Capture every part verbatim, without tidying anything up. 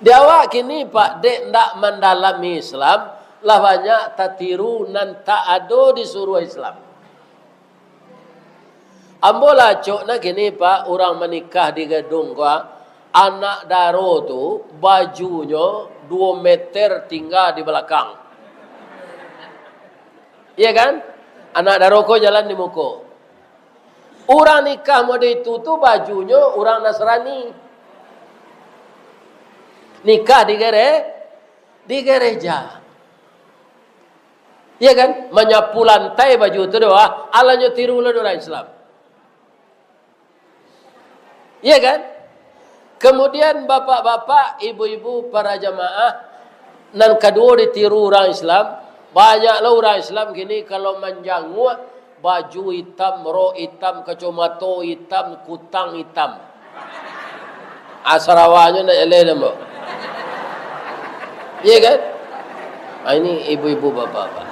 Di awak kini, Pak, dek ndak mandalami Islam, lah banyak tatiru nan tak ado di suruah Islam. Ambo lah acok nah kini, Pak, urang manikah di gadung ko, ah, anak daro tu bajunyo duo meter tingga di balakang. Iya kan? Anak daro ko jalan di muko. Urang nikah mode itu tu bajunyo urang Nasrani. Nikah di gere-, di gereja. Iya kan? Manyapu lantai baju tu doh, ah. Alanyo tiru lah urang Islam. Iya kan? Kemudian bapak-bapak, ibu-ibu, para jamaah, nan kaduo ditiru urang Islam, banyaklah urang Islam kini kalau manjanguak, baju itam, rok itam, kacomato itam, kutang itam. Asarawanyo nak jaleh namo. Iya kan? Ah, ini ibu-ibu, bapak-bapak.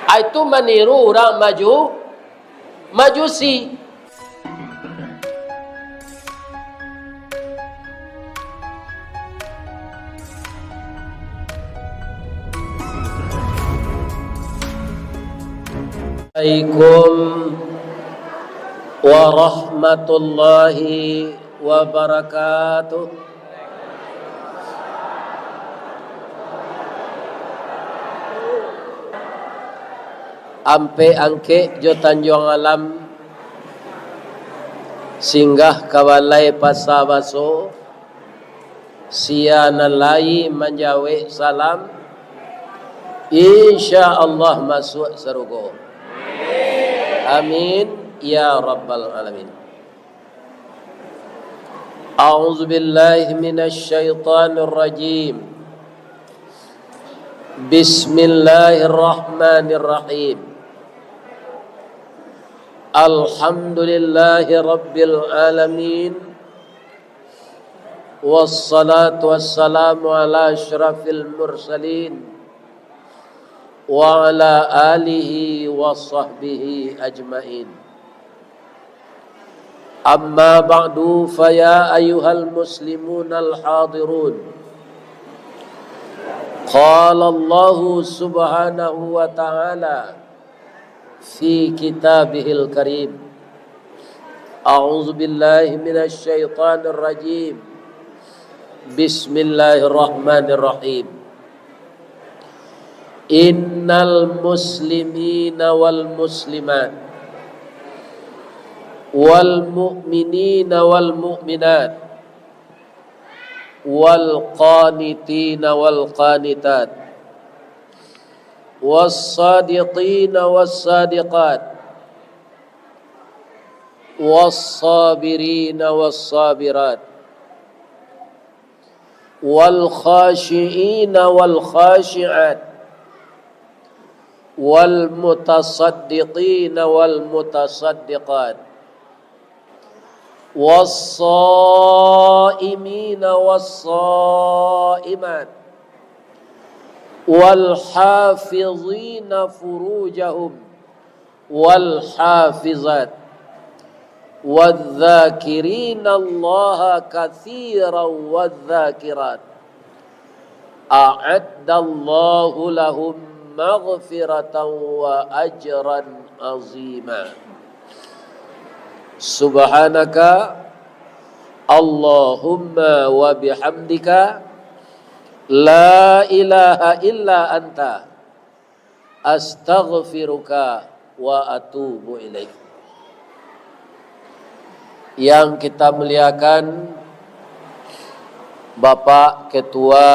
Ah, itu maniru urang maju-, Majusi. Assalamualaikum warahmatullahi wabarakatuh. Ampek Angkek jo Tanjuang Alam, singgah ka balai Pasa Baso, sia nan lai manjawek salam, insya Allah masuak sarugo. Amin, ya rabbal alamin. A'udzubillahi minasyaitonirrajim. Bismillahirrahmanirrahim. Alhamdulillahi rabbil alamin. Wassalatu wassalamu ala asyrafil mursalin, wa ala alihi wa sahbihi ajmain. Amma ba'du, fa ya ayyuhal muslimunal hadirun. Qala Allahu subhanahu wa ta'ala fi kitabihil karim. A'udzu billahi minasy syaithanir rajim. Bismillahirrahmanirrahim. Innal muslimina wal muslimat, wal mu'minina wal mu'minat, wal qanitina wal qanitat, was sadiqina was sadiqat, was sabirina was sabirat, wal khashi'ina wal khashi'at, wal mutasaddiqina wal mutasaddiqat, was shaimina was shaimat, wal hafizina furujahum wal hafizat, wadh-dzakirinallaha katsiran wadh-dzakirat, a'addallahu lahum maghfiratan wa ajran azima. Subhanaka Allahumma wa bihamdika, la ilaha illa anta, astaghfiruka wa atubu ilaik. Yang kita muliakan, Bapak Ketua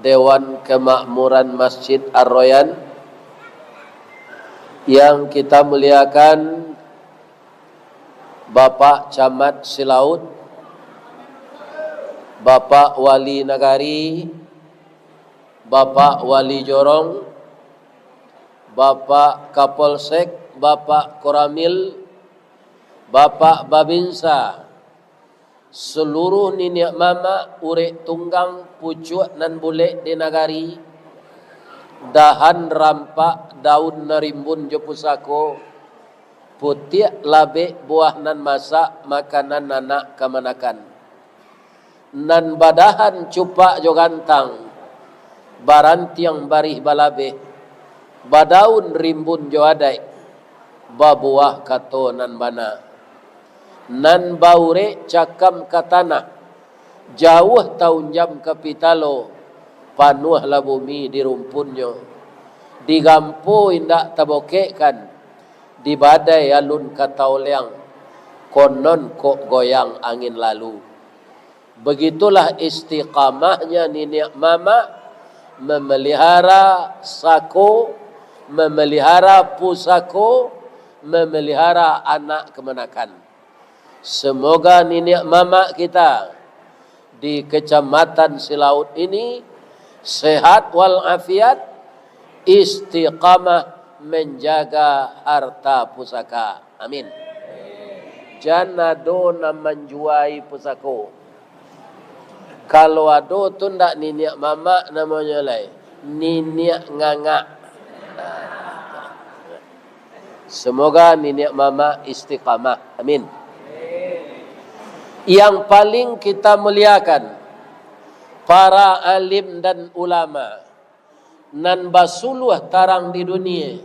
Dewan Kemakmuran Masjid Ar-Royan, yang kita muliakan, Bapak Camat Silaut, Bapak Wali Nagari, Bapak Wali Jorong, Bapak Kapolsek, Bapak Koramil, Bapak Babinsa, saluruh niniak mamak, urek tunggang, pucuak nan bulek di nagari, dahan rampak, daun nan rimbun jo pusako, putiak labek buah nan masak, makanan anak kamanakan. Nan badahan cupak jo gantang, barantiang barih balabeh, badaun rimbun jo adaik, babuwah kato nan bana. Nan baurek cakam ka tanah, jauah taunjam ka pitalo, panuahlah bumi di rumpunnyo. Digampo indak tabokekkan, di badai alun ka taoleang, konon kok goyang angin lalu. Begitulah istiqamahnyo niniak mamak memelihara sako, memelihara pusako, memelihara anak kamanakan. Semoga niniak mamak kita di Kecamatan Silaut ini sehat wal afiat, istiqamah menjaga harta pusaka. Amin. Jan ado nan manjuai pusako. Kalau ado tu ndak niniak mamak namonyo lai, niniak ngangak. Semoga niniak mamak istiqamah. Amin. Yang paling kita muliakan, para alim dan ulama nan basuluah tarang di dunia,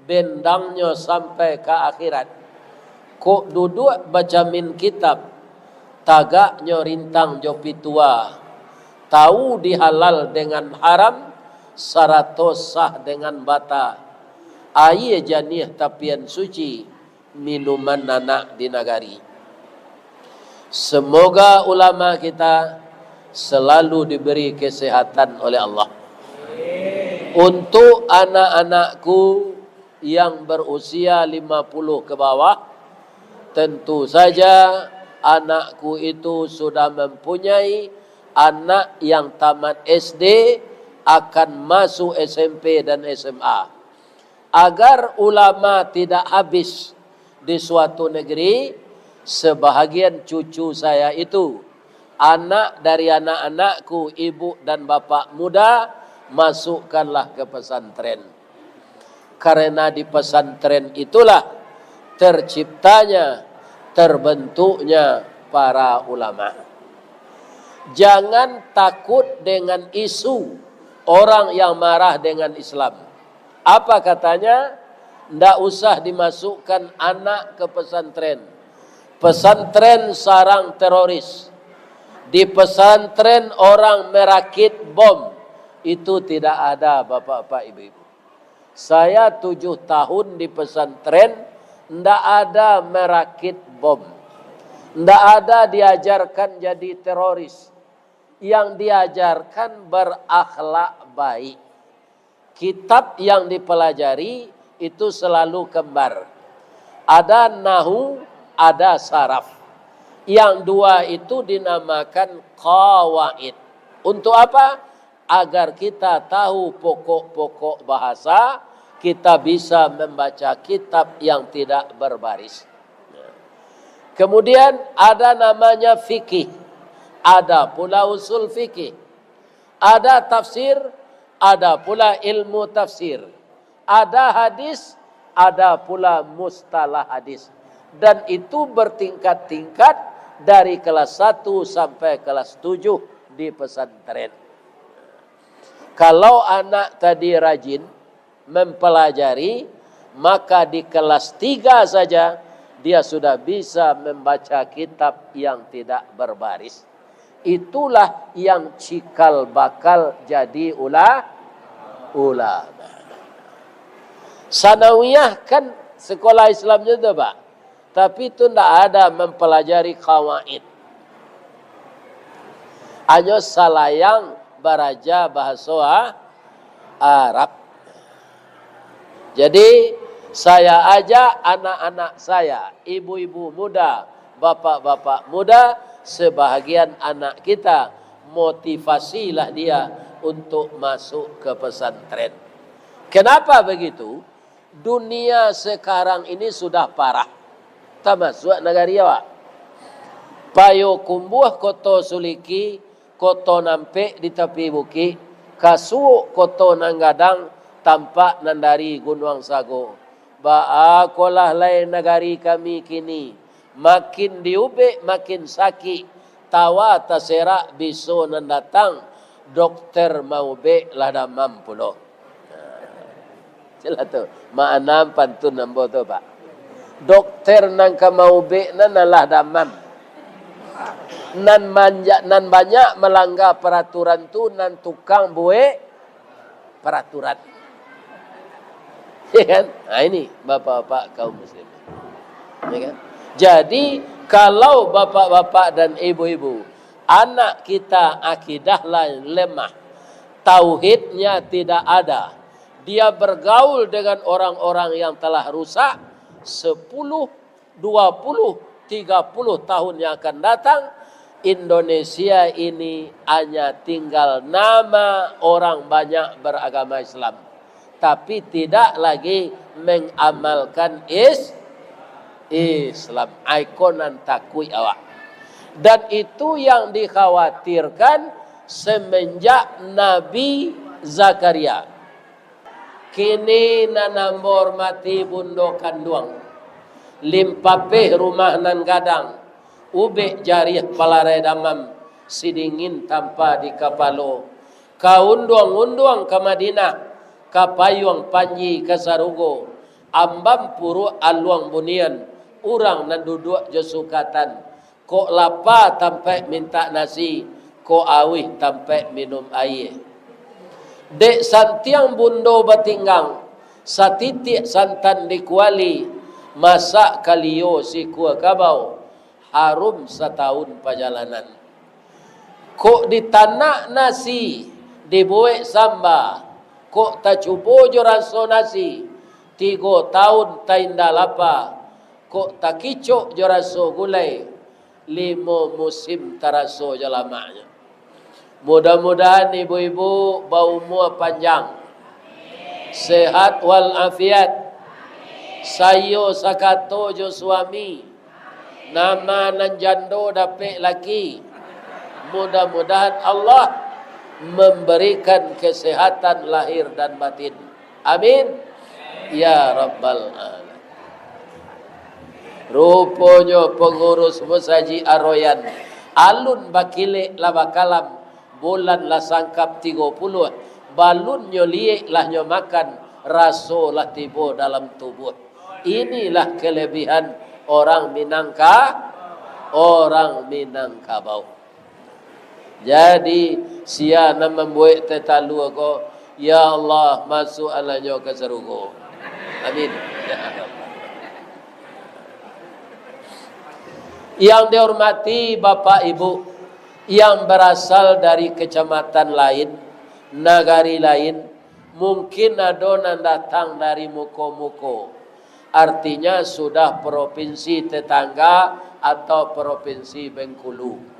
bendangnyo sampai ka akhirat. Kok duduak bacamin kitab, tagaknyo rintang jo pitua, tahu di halal dengan haram, sarato sah dengan bata. Aia janiah tapian suci, minuman anak di nagari. Semoga ulama kita selalu diberi kesehatan oleh Allah. Untuk anak-anakku yang berusia lima puluh ke bawah, tentu saja anakku itu sudah mempunyai anak yang tamat S D, akan masuk S M P dan S M A. Agar ulama tidak habis di suatu negeri, sebahagian cucu saya itu, anak dari anak-anakku, ibu dan bapak muda, masukkanlah ke pesantren. Karena di pesantren itulah terciptanya, terbentuknya para ulama. Jangan takut dengan isu orang yang marah dengan Islam. Apa katanya? Ndak usah dimasukkan anak ke pesantren. Pesantren sarang teroris. Di pesantren orang merakit bom. Itu tidak ada, bapak-bapak, ibu-ibu. Saya tujuh tahun di pesantren, ndak ada merakit bom. Ndak ada diajarkan jadi teroris. Yang diajarkan berakhlak baik. Kitab yang dipelajari itu selalu kembar. Ada nahu, ada saraf. Yang dua itu dinamakan qawaid. Untuk apa? Agar kita tahu pokok-pokok bahasa, kita bisa membaca kitab yang tidak berbaris. Kemudian ada namanya fikih, ada pula usul fikih, ada tafsir, ada pula ilmu tafsir, ada hadis, ada pula mustalah hadis. Dan itu bertingkat-tingkat dari kelas satu sampai kelas tujuh di pesantren. Kalau anak tadi rajin mempelajari, maka di kelas tiga saja dia sudah bisa membaca kitab yang tidak berbaris. Itulah yang cikal bakal jadi ula-, ulama. Sanawiyah kan sekolah Islamnya tu, Pak. Tapi tu ndak ada mempelajari qawaid. Hanyo salayang baraja bahaso A-, Arab. Jadi, saya ajak anak-anak saya, ibu-ibu muda, bapak-bapak muda, sebahagian anak kita, motivasilah dia untuk masuk ke pesantren. Kenapa begitu? Dunia sekarang ini sudah parah, tamasuak nagari awak. Payokumbuah, Koto Suliki, Koto Nampek di tapi bukik, Kasuok, Koto Nan Gadang, Tampak Nan dari Gunuang Sago. Baa kolah lai nagari kami kini, makin diubek makin sakik, Tawa taserak biso nan datang, dokter maubek lah damam pulo. Jelas tu. Makna pantun ambo tu, Pak. Dokter nan ka maubek nan lah damam. Nan manja-, nan banyak malangga paraturan tu, nan tukang buek paraturan. Ya kan? Nah, ini bapak-bapak kaum muslimin. Ya kan? Jadi, kalau bapak-bapak dan ibu-ibu, anak kita akidah lah lemah, tauhidnya tidak ada, dia bergaul dengan orang-orang yang telah rusak, sepuluh, dua puluh, tiga puluh tahun yang akan datang, Indonesia ini hanya tinggal nama orang banyak beragama Islam, tapi tidak lagi mengamalkan is-, Islam. Ai ko nan takuik awak. Dan itu yang dikhawatirkan semenjak Nabi Zakaria. Kini nan ambo hormati bundo kanduang, limpapeh rumah nan gadang, ubek jariah palarai damam, sidingin tampa di kapalo, ka unduang-unduang ka Madinah, ka payuang panji ka sarugo, ambam puruak aluang bunian, urang nan duduak jo sukatan, kok lapa tampek mintak nasi, kok auih tampek minum aia. Dek santiang bundo batinggang, satitiak santan di kuali, masak kalio sikua kabau, harum satahun pajalanan. Kok ditanak nasi, dibuek samba, kok tacubo jo raso nasi, tigo tahun tainda lapa, kok takicok jo raso gulai, limo musim taraso jo lamaknyo. Mudah-mudahan ibu-ibu baumua panjang, sehat walafiat, saiyo sakato jo suami, nama nan jando dapek laki. Mudah-mudahan Allah memberikan kesehatan lahir dan batin. Amin. Ya Rabbal Alamin. Ruponyo pangurus masajik Aroyan alun bakilek lah bakalam, bulan lah sangkap tigo puluah, balunnyo liek lah nyo makan, raso lah tibo dalam tubuah. Inilah kelebihan orang Minangka-, orang Minangkabau. Jadi, sia nan mambuek teh talua ko, ya Allah, masuakkanlah nyo ka sarugo. Amin. Yang dihormati Bapak Ibu yang berasal dari kecamatan lain, nagari lain, mungkin ado nan datang dari muko-muko, artinya sudah provinsi tetangga atau provinsi Bengkulu.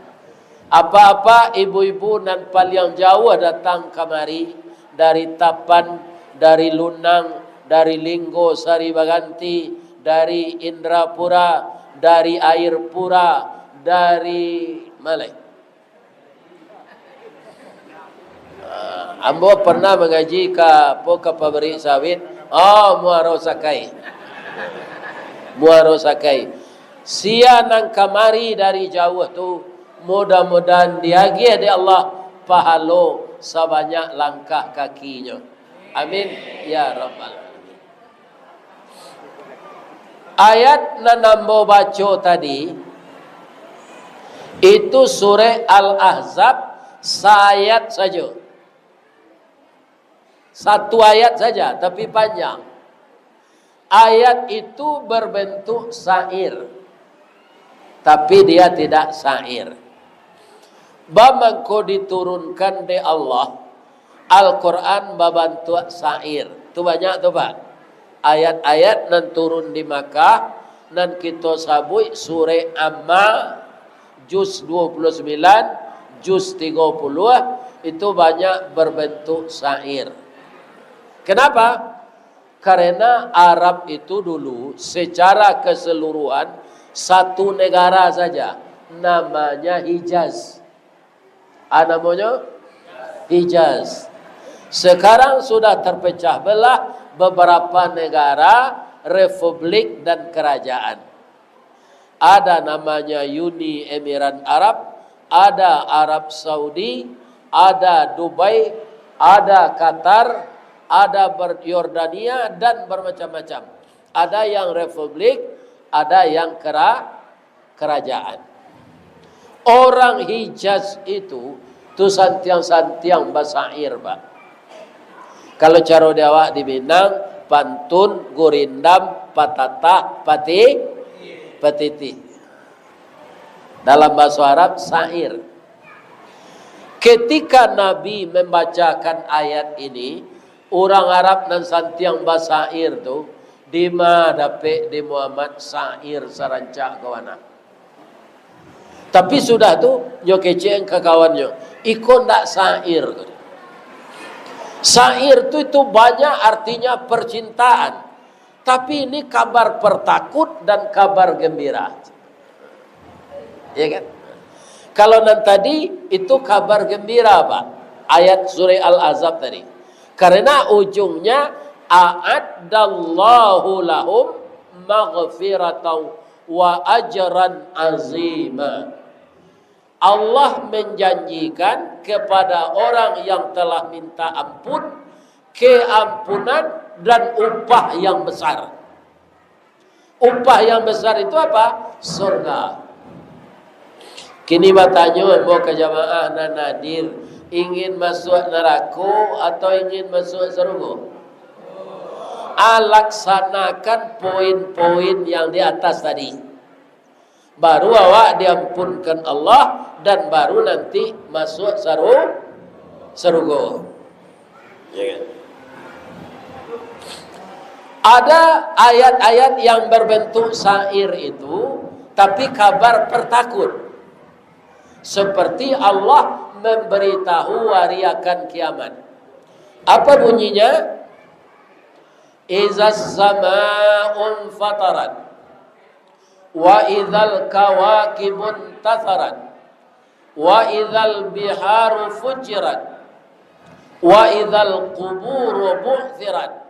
Apa-apa ibu-ibu nan paliang jauah datang kamari, dari Tapan, dari Lunang, dari Linggo Sari Baganti, dari Indrapura, dari Air Pura, dari maleh. Ah, ambo pernah mangaji ka, apo, ka pabrik sawit. Oh, Muaro Sakai. Muaro Sakai. Sia nan kamari dari jauah tu, mudah-mudahan diagiah dek Allah pahalo sabanyak langkah kakinyo. Amin. Ya Rabbal Alamin. Ayat nan ambo baco tadi, itu surah Al-Ahzab, saayat sajo. Satu ayat saja, tapi panjang. Ayat itu berbentuk syair, tapi dia tidak syair. Ba mangko diturunkan dek Allah, Al-Quran babantuak syair. Tu banyak tu, Pak. Ayat-ayat nan turun di Makkah, nan kito sabuik surah Amma, juz dua puluh sembilan, juz tiga puluh, itu banyak berbentuk syair. Kenapa? Karena Arab itu dulu secara keseluruhan satu negara saja, namanya Hijaz. Ah, namonyo Hijaz. Sekarang sudah terpecah belah beberapa negara, republik, dan kerajaan. Ada namanya Uni Emirat Arab, ada Arab Saudi, ada Dubai, ada Qatar, ada ber-, Yordania, dan bermacam-macam. Ada yang republik, ada yang kera-, kerajaan. Orang Hijaz itu, tu santiang-santiang basair, Pak. Kalau caro di awak di Minang, pantun, gurindam, patatah, pati-, patitih. Dalam bahasa Arab, sair. Ketika Nabi membacakan ayat ini, urang Arab nan santiang basair tu, dima dapek di Muhammad sair sarancak kawana. Tapi sudah tu, nyo kecek ka kawannyo, "Iko ndak sair." Sair tu itu banyak artinya percintaan. Tapi ini kabar pertakut dan kabar gembira. Ya kan? Kalau nan tadi, itu kabar gembira, Pak. Ayat surah Al-Ahzab tadi. Karena ujungnya, "A'addallahu lahum maghfiratan wa ajran azima." Allah menjanjikan kepada orang yang telah minta ampun, keampunan dan upah yang besar. Upah yang besar itu apa? Surga. Kini batanyo ambo ka jamaah nan hadir, ingin masuak narako atau ingin masuak sarugo? Ah, laksanakan poin-poin yang di atas tadi. Baru awak diampunkan Allah, dan baru nanti masuk saru-, sarugo. Ya kan? Ada ayat-ayat yang berbentuk syair itu, tapi kabar pertakut. Seperti Allah memberitahu hari akan kiamat. Apa bunyinya? "Izas sama'un fatarat, wa izal kawakibun tasarat, wa izal biharu fujirat, wa izal quburu bu'tsirat,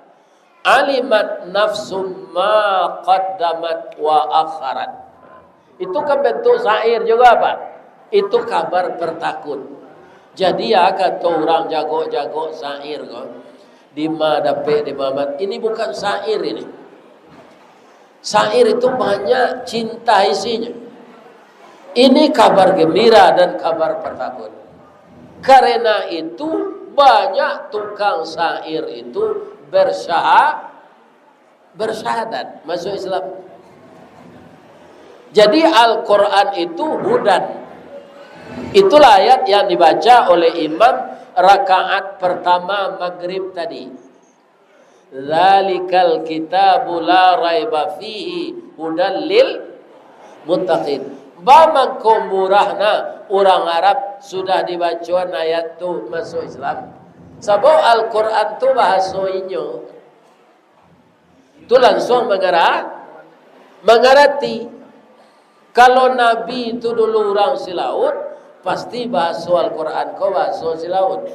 alimat nafsum ma qaddamat wa akharat." Itu kan bentuk syair juga, Pak. Itu kabar pertakut. Jadi, ya, kato urang jago-jago syair ko, "Dima dapek di Muhammad." Ini bukan syair ini. Syair itu banyak cinta isinya. Ini kabar gembira dan kabar pertakut. Karena itu, banyak tukang syair itu bersyaha-, bersyahadat masuk Islam. Jadi, Al-Quran itu hudan. Itulah ayat yang dibaca oleh imam rakaat pertama maghrib tadi. "Dzalikal kitabu la raiba fihi hudan lil muttaqin." Ba mangko murahna urang Arab sudah dibacoan ayat tu masuk Islam. Sabab Al-Quran tu bahaso inyo. Tu lansuang mangara-, mangarati. Kalau Nabi tu dulu urang Silaut, pasti bahaso Al-Quran ko bahaso Silaut.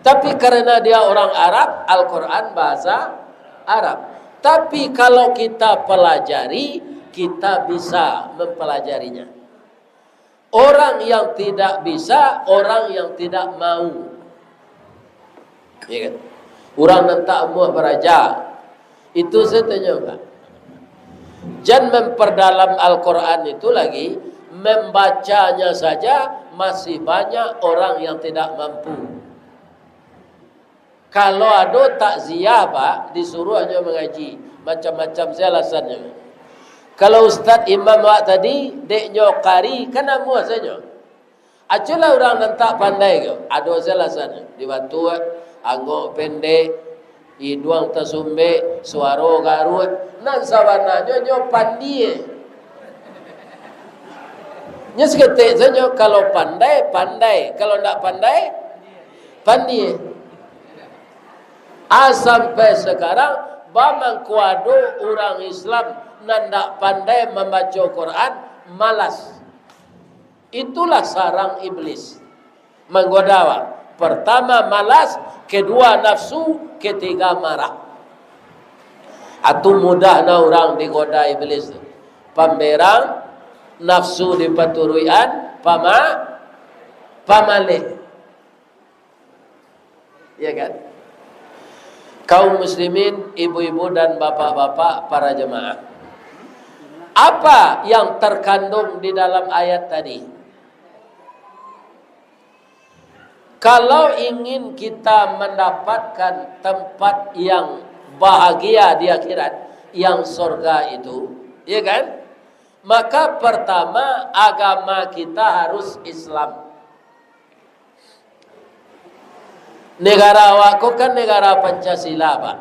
Tapi karena dia orang Arab, Al-Quran bahasa Arab. Tapi kalau kita pelajari, kita bisa mempelajarinya. Orang yang tidak bisa, orang yang tidak mau. Ya kan? Urang nan tak amuah baraja. Itu sajo tanyo, Pak. Jan memperdalam Al-Quran itu lagi, membacanya saja masih banyak orang yang tidak mampu. Kalau ado takziah, Pak, disuruah nyo mangaji, macam-macam sajo alasannyo. Kalau ustaz imam awak tadi, dek nyo kari, kan amuah sajo. Aculah urang nan tak pandai ko, ado sajo alasannyo, di batuak, angok pendek, iduang tasumbek, suaro garuak, nan sabananyo nyo pandie. Nyo saketek sajo, kalau pandai, pandai, kalau ndak pandai, pandie. Ah, sampai sekarang, ba mangko ado urang Islam nan ndak pandai mambaco Quran, malas. Itulah sarang iblis. Manggoda awak. Pertama malas, kedua nafsu, ketiga marah. Atu mudah na urang digoda iblis tu. Pamberang, Nafsu dipaturuikan pama-, pamaleh. Ya kan? Kaum muslimin, ibu-ibu dan bapak-bapak, para jemaah. Apa yang terkandung di dalam ayat tadi? Kalau ingin kita mendapatkan tempat yang bahagia di akhirat, yang sorga itu, ya kan? Maka pertama, agama kita harus Islam. Negara awak ko kan negara Pancasila, Pak.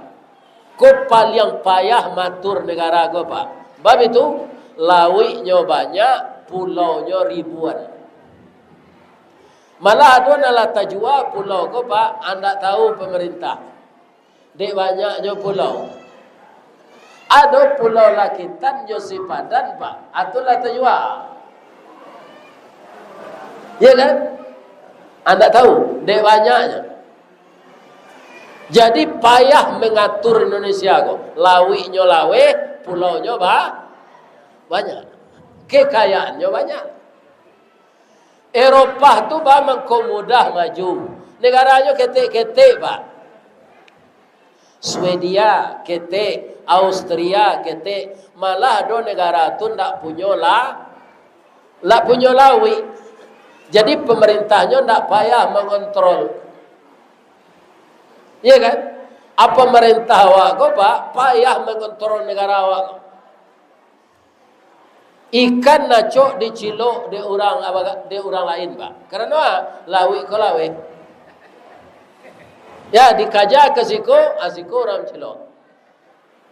Ko paliang payah matur negara ko, Pak. Bab itu, lauiknyo banyak, pulaunyo ribuan. Malah ado nan lah tajua pulau ko, Pak, andak tahu pemerintah. Dek banyaknyo pulau. Ado Pulau Lakitan jo Sipadan, Pak. Atu lah tajua. Ya kan? Andak tahu, dek banyaknyo. Jadi payah mengatur Indonesia ko. Lauiknyo laweh, pulaunyo ba-, banyak. Kekayaannyo banyak. Eropah tu ba mangko mudah maju. Negaranyo ketek-ketek, Pak. Swedia ketek, Austria ketek, malah ado negara tu ndak punyo la-, ndak punyo lauik. Jadi pemerintahnyo ndak payah mengontrol. Iya kan? Apa pemerintah awak ko, Pak, payah mengontrol negara awak ko. Ikan nacok dicilok dek urang, dek urang lain, Pak. Karano, ah, lauik ko laweh. Ya, dikaja ka siko, ah, siko urang mancilok.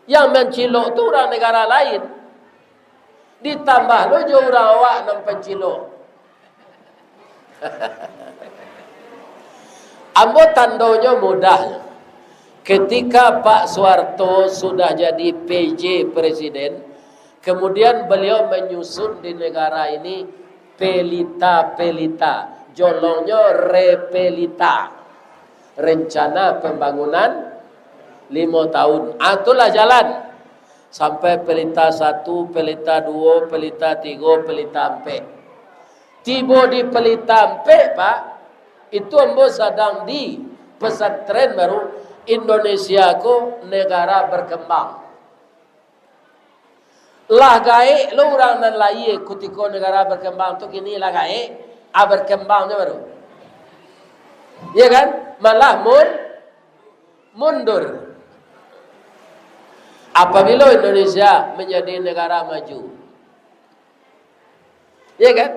Yang mancilok tu urang negara lain. Ditambah lo jo urang awak nan pancilok. Ambo tandonyo mudah. Ketika Pak Suharto sudah jadi P J presiden, kemudian beliau menyusun di negara ini pelita-pelita, jolongnyo repelita, rencana pembangunan limo tahun. Ah, itulah jalan. Sampai pelita satu, pelita duo, pelita tigo, pelita ampek. Tibo di pelita ampek, Pak, itu ambo sadang di pesantren baru, Indonesia ko negara berkembang. Lah gaek lo urang nan lahia kutiko negara berkembang tu, kini lah gaek, ah, berkembangnyo baru. Ya kan? Malah mun-, mundur. Apabila Indonesia menjadi negara maju, ya kan?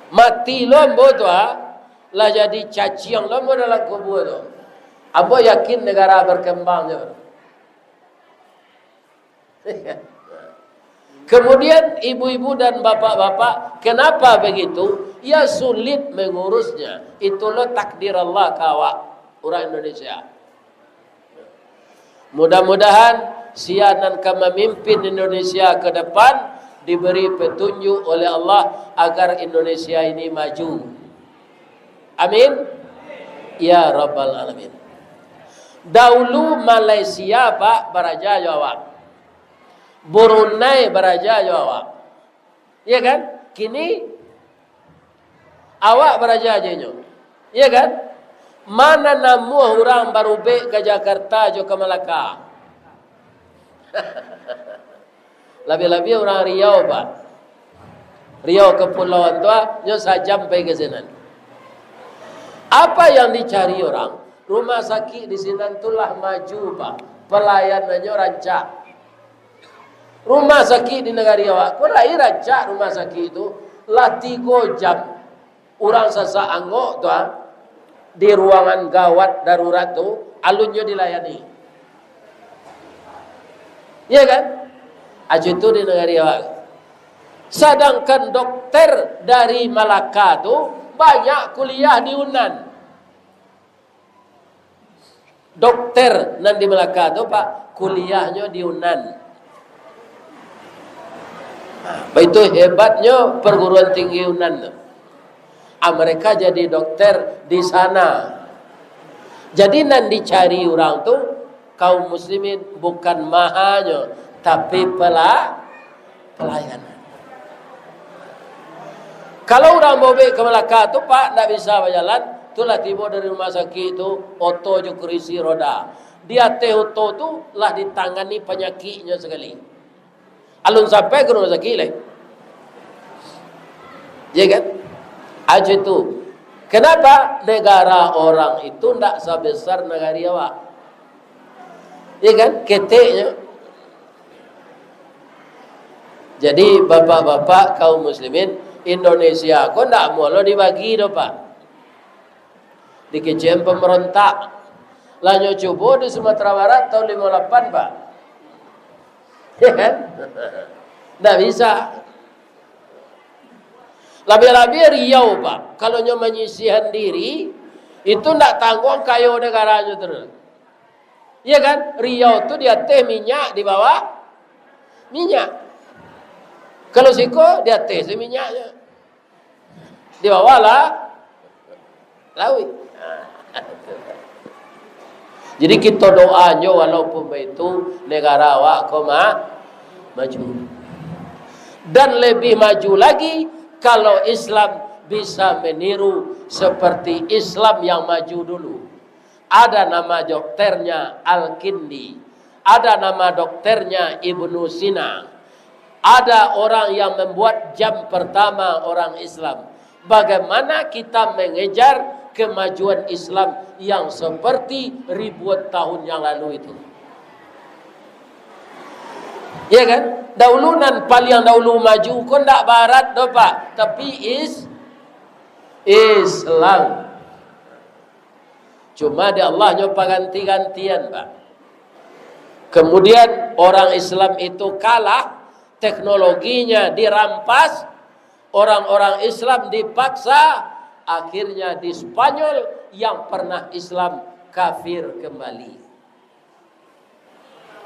Mati lo ambo tu, ah, lah jadi caciang lo ambo dalam kubua tu. Ambo yakin negara berkembang tu. Kemudian ibu-ibu dan bapak-bapak, kenapa begitu? Ya sulit mengurusnya. Itu lo takdir Allah ka awak, urang Indonesia. Mudah-mudahan sia nan ka mamimpin Indonesia ke depan diberi petunjuk oleh Allah agar Indonesia ini maju. Amin. Ya Rabbal Alamin. Dahulu Malaysia, Pak, baraja jo awak. Brunei baraja jo awak. Iya kan? Kini awak baraja jo inyo. Iya kan? Mana namuah urang barubek ka Jakarta jo ka Malaka? Labiah-labiah urang Riau, Pak. Riau Kepulauan tu, ah, nyo sajam pai ka sinan. Apa yang dicari orang? Rumah sakik di sinan tu lah maju, Pak. Pelayanannyo rancak. Rumah sakik di nagari awak ko lai rancak rumah sakik tu, lah tigo jam. Urang sasak angok tu, ah, di ruangan gawat darurat tu, alunnyo dilayani. Iya kan? Ajo itu di nagari awak. Sadangkan dokter dari Malaka tu banyak kuliah di Unan. Dokter nan di Malaka tu, Pak, kuliahnyo di Unan. Nah, itu hebatnyo perguruan tinggi Unan tu. Ah, mereka jadi dokter di sana. Jadi, nan dicari urang tu, kaum muslimin, bukan mahanyo, tapi pela-, pelayanan. Kalau urang bobek ka balakang tu, Pak, ndak bisa bajalan, tu lah tibo dari rumah sakik tu, oto jo kurisi roda. Di ateh oto tu lah ditangani panyakiknyo sakali. Alun sampai ka rumah sakik lai. Ya kan? Aja tu. Kenapa negara orang itu ndak sabesar nagari awak? Ya kan? Keteknyo. Jadi, bapak-bapak kaum muslimin, Indonesia ko ndak amuah lo dibagi doh, Pak. Dikecekan pemberontak. Lah nyo cubo di Sumatera Barat tahun limo lapan, Pak. Ya kan? Ndak bisa. Labiah-labiah Riau, Pak. Kalau nyo manyisihan diri, itu ndak tangguang kayo negaranyo tu. Iya kan? Riau tu di ateh minyak, di bawah minyak. Kalau siko di ateh se minyaknyo, di bawah lah lauik. Jadi kito doanyo walaupun baitu negara awak ko ma-, maju. Dan lebih maju lagi kalau Islam bisa meniru seperti Islam yang maju dulu. Ada nama dokternya Al-Kindi, ada nama dokternya Ibnu Sina, ada orang yang membuat jam pertama orang Islam. Bagaimana kita mengejar kemajuan Islam yang seperti ribuan tahun yang lalu itu? Ya kan? Dahulu nan paliang dahulu maju ko ndak barat doh, Pak, tapi is Islam. Cuma di Allah nyo paganti-gantian, Pak. Kemudian orang Islam itu kalah, teknologinya dirampas, orang-orang Islam dipaksa, akhirnya di Spanyol yang pernah Islam kafir kembali.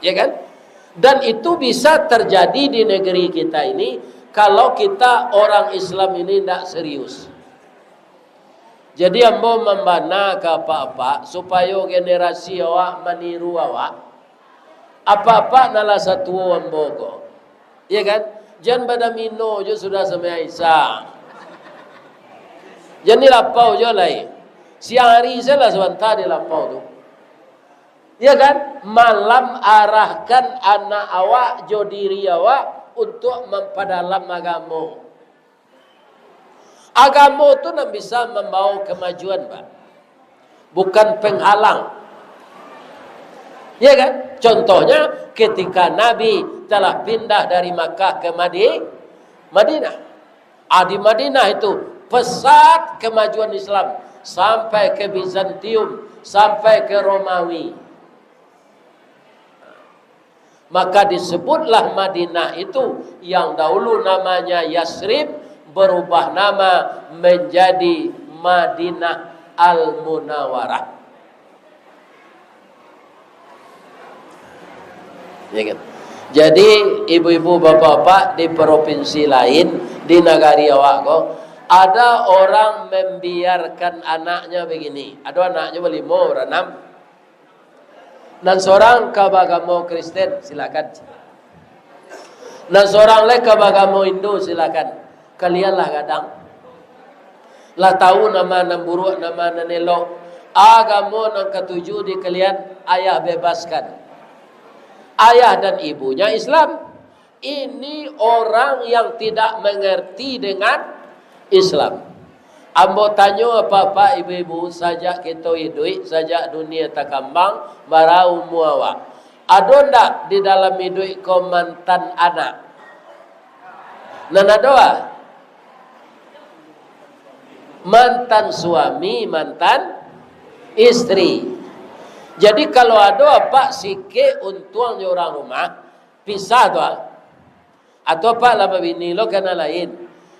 Ya kan? Dan itu bisa terjadi di negeri kita ini kalau kita orang Islam ini ndak serius. Jadi ambo mambana ka apak-apak, supayo generasi awak maniru awak. Apak-apak nan lah satuo ambo ko. Iya kan? Jan badamino jo sudah sumbayang Isya. Jan dilapau jo lai. Siang hari se lah sabanta dilapau tu. Iya kan? Malam arahkan anak awak jo diri awak untuk mampadalam agamo. Agamo tu nan bisa mambawa kamajuan, Pak. Bukan penghalang. Ya kan? Contohnya, ketika Nabi telah pindah dari Makkah ke Madi-, Madinah. Ah, di Madinah itu pesat kemajuan Islam sampai ke Bizantium, sampai ke Romawi. Maka disebutlah Madinah itu yang dahulu namanya Yasrib, berubah nama menjadi Madinah Al-Munawarah. Ya kan? Jadi, ibu-ibu, bapak-bapak, di provinsi lain, di nagari awak ko, ada orang membiarkan anaknya begini. Ada anaknya berlima, berenam. Nan sorang ka bagamo Kristen, silakan. Nan sorang lai ka bagamo Hindu, silakan. Kalian lah gadang. Lah tahu nama nan buruak, nama nan elok. Agamo nan katuju di kalian, ayah bebaskan. Ayah dan ibunya Islam. Ini orang yang tidak mengerti dengan Islam. Ambo tanyo apak-apak, ibu-ibu, sajak kito iduik, sajak dunia takambang, bara umua awak? Ado ndak di dalam iduik ko mantan anak? Nan ado ah? Mantan suami, mantan istri. Jadi kalau ado apak sikik untuang jo urang rumah, pisah tu ah. Atau apak lah babini lo ka nan lain.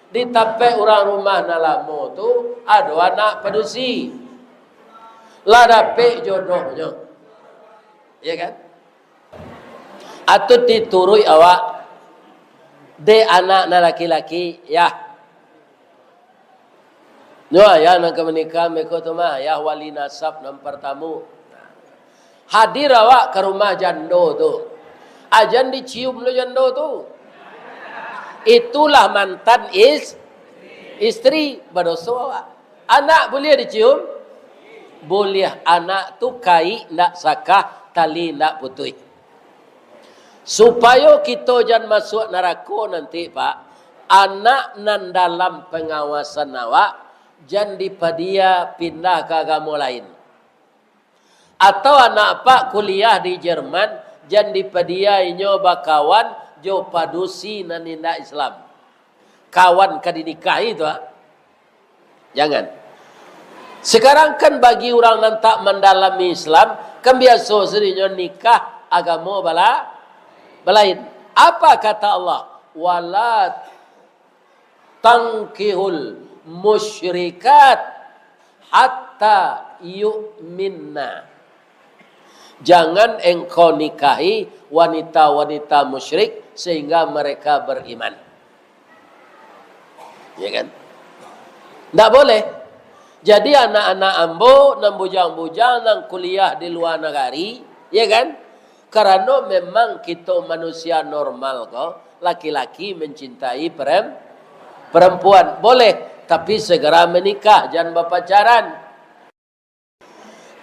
Di tampek urang rumah nan lamo tu, ado anak padusi. Lah dapek jodohnyo. Ya kan? Atau dituruik awak dek anak nan laki-laki, yah. Nyo ayah nan ka manikahan beko tu mah, ayah wali nasab nan partamo. Hadir awak ka rumah jando tu. Ajan dicium lo jando tu. Itulah mantan is-, Istri badoso awak. Anak buliah dicium? Buliah. Anak tu kaik ndak sakah, tali ndak putuih. Supayo kito jan masuak narako nanti, Pak, anak nan dalam pangawasan awak, jan dipadia pindah ka agamo lain. Atau anak apak kuliah di Jerman, jan dipadia inyo bakawan jo padusi nan indak Islam. Kawan ka dinikahi tu, ah. Jangan. Sekarang kan bagi urang nan tak mandalami Islam, kan biaso sadonyo nikah agamo bala-, balain. Apa kata Allah? "Wala tankihul musyrikat hatta yu'minna." Jangan engkau nikahi wanita-wanita musyrik sehingga mereka beriman. Ya kan? Ndak boleh. Jadi anak-anak ambo nan bujang-bujang nan kuliah di luar nagari, ya kan? Karano memang kito manusia normal ko, laki-laki mencintai perem-, perempuan. Boleh, tapi segera menikah, jangan bapacaran.